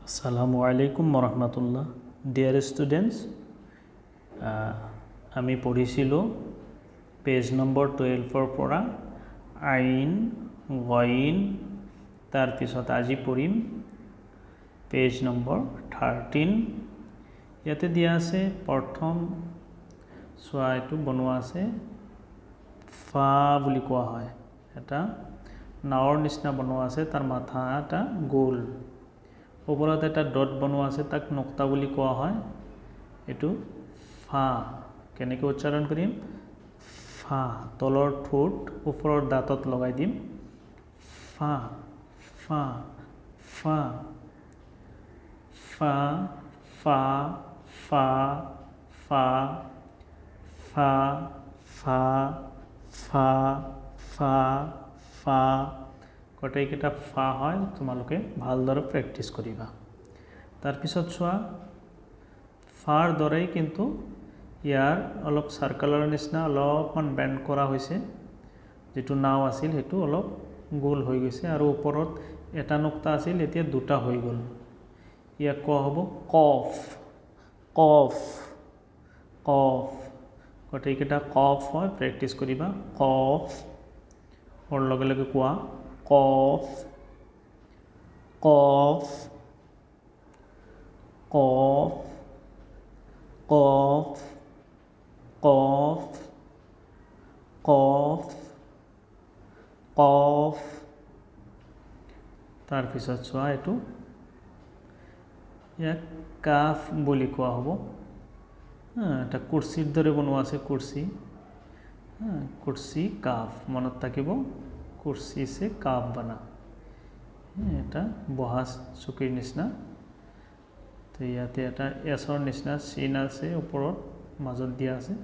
আসসালামু আলাইকুম ৰহমতুল্লাহ। Dear students, আমি পঢ়িছিলোঁ পেজ নম্বৰ 12ৰ পৰা আইন, গইন। তাৰপিছত আজি পঢ়িম পেজ নম্বৰ 13। ইয়াতে দিয়া আছে, প্ৰথম চোৱা, এইটো বনোৱা আছে, ফা বুলি কোৱা হয়। এটা নাৱৰ নিচিনা বনোৱা আছে, তাৰ মাথা এটা গোল, ওপৰত এটা ডট বনোৱা আছে, তাক নোক্তা বুলি কোৱা হয়। এইটো ফা কেনেকৈ উচ্চাৰণ কৰিম? ফা, তলৰ ঠোঁট ওপৰৰ দাঁতত লগাই দিম। ফা, ফা, ফা, ফা, ফা, ফা, ফা, ফা, ফা, ফা, ফা, ফা। গোটেইকেইটা ফা হয়, তোমালোকে ভালদৰে প্ৰেক্টিছ কৰিবা। তাৰপিছত চোৱা, ফাৰ দৰেই কিন্তু ইয়াৰ অলপ চাৰ্কলৰ নিচিনা অলপমান বেণ্ড কৰা হৈছে। যিটো নাও আছিল, সেইটো অলপ গোল হৈ গৈছে আৰু ওপৰত এটা নোক্তা আছিল, এতিয়া দুটা হৈ গ'ল। ইয়াক কোৱা হ'ব কফ, কফ, কফ। গোটেইকেইটা কফ হয়, প্ৰেক্টিছ কৰিবা। কফ, মোৰ লগে লগে কোৱা, কফ, কফ, কফ, কফ, কফ, কফ, কফ। তাৰপিছত চোৱা, এইটো ইয়াক কাফ বুলি কোৱা হ'ব। এটা কুৰ্চীৰ দৰে বনোৱা আছে, কুৰ্চী, কুৰ্চী, কাফ। মনত থাকিব, কুৰ্চী চে কাফ বনা, এটা বহা চকীৰ নিচিনা। তো ইয়াতে এটা এছৰ নিচিনা চিন আছে, ওপৰত মাজত দিয়া আছে।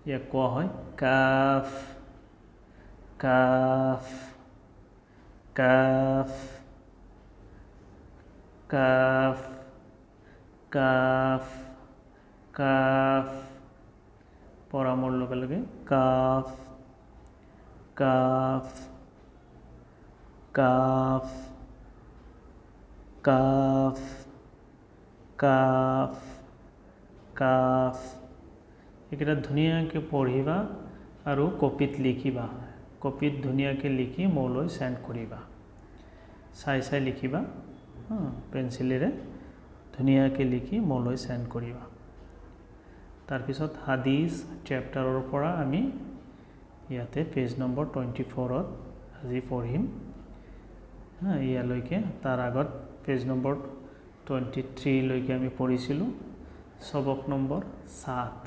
ইয়াক কোৱা হয় calf, calf, calf, calf, calf, calf. পঢ়া মোৰ লগে লগে, calf, calf, calf, calf, calf, calf. এইকেইটা ধুনীয়াকৈ পঢ়িবা আৰু কপিত লিখিবা। কপিত ধুনীয়াকৈ লিখি মোলৈ চেণ্ড কৰিবা। চাই চাই লিখিবা, পেঞ্চিলেৰে ধুনীয়াকৈ লিখি মোলৈ চেণ্ড কৰিবা। তাৰপিছত হাদিছ চেপ্টাৰৰ পৰা আমি ইয়াতে পেজ নম্বৰ 24ত আজি পঢ়িম। হা, ইয়ালৈকে। তাৰ আগত পেজ নম্বৰ 23লৈকে আমি পঢ়িছিলোঁ। চবক নম্বৰ 7,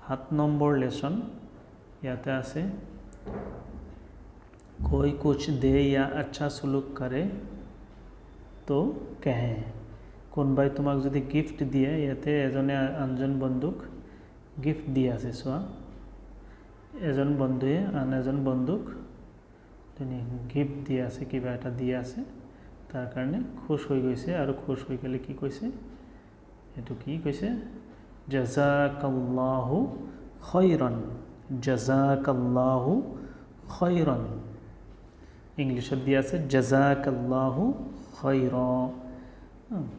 7 নম্বৰ লেচন ইয়াতে আছে, कोई कुछ दे या अच्छा सुलूक करे तो कहें। কোনোবাই তোমাক যদি গিফ্ট দিয়ে, ইয়াতে এজনে আনজন বন্ধুক গিফ্ট দি আছে। চোৱা, এজন বন্ধুৱে আন এজন বন্ধুক গিফ্ট দি আছে, কিবা এটা দি আছে, তাৰ কাৰণে খুচ হৈ গৈছে। আৰু খুচ হৈ গ'লে কি কৈছে? এইটো কি কৈছে? জাজাকাল্লাহু খৈৰন, জাজাকাল্লাহু খৈৰন। ইংলিছত দিয়া আছে জাজাকাল্লাহু খৈৰ।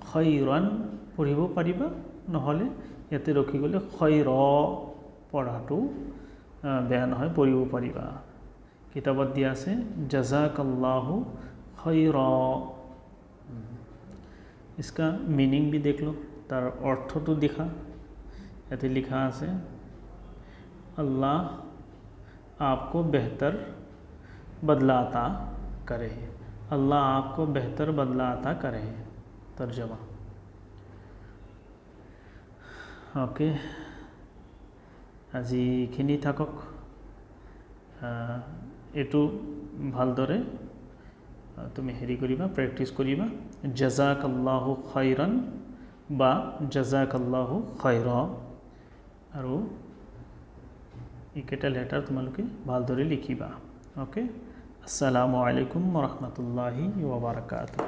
খৈৰন পঢ়িব পাৰিবা, নহ'লে ইয়াতে ৰখি গ'লে খৈৰ পঢ়াটো বেয়া নহয়, পঢ়িব পাৰিবা। কিতাপত দিয়া আছে জাজাকাল্লাহু খৈৰ। इसका मीनिंग भी देख लो, তাৰ অৰ্থটো দেখা। ইয়াতে লিখা আছে, अल्लाह आपको बेहतर बदला अता करे, अल्लाह आपको बेहतर बदला अता करे। तर्जमा। অ'কে, আজি এইখিনি থাকক। এইটো ভালদৰে তুমি হেৰি কৰিবা, প্ৰেক্টিছ কৰিবা। জাজাকাল্লাহু খৈৰন বা জাজাকাল্লাহু খৈৰ, আৰু এইকেইটা লেটাৰ তোমালোকে ভালদৰে লিখিবা। অ'কে, আসসালামু আলাইকুম ৰহমতুল্লাহি ৱাবাৰাকাতুহ।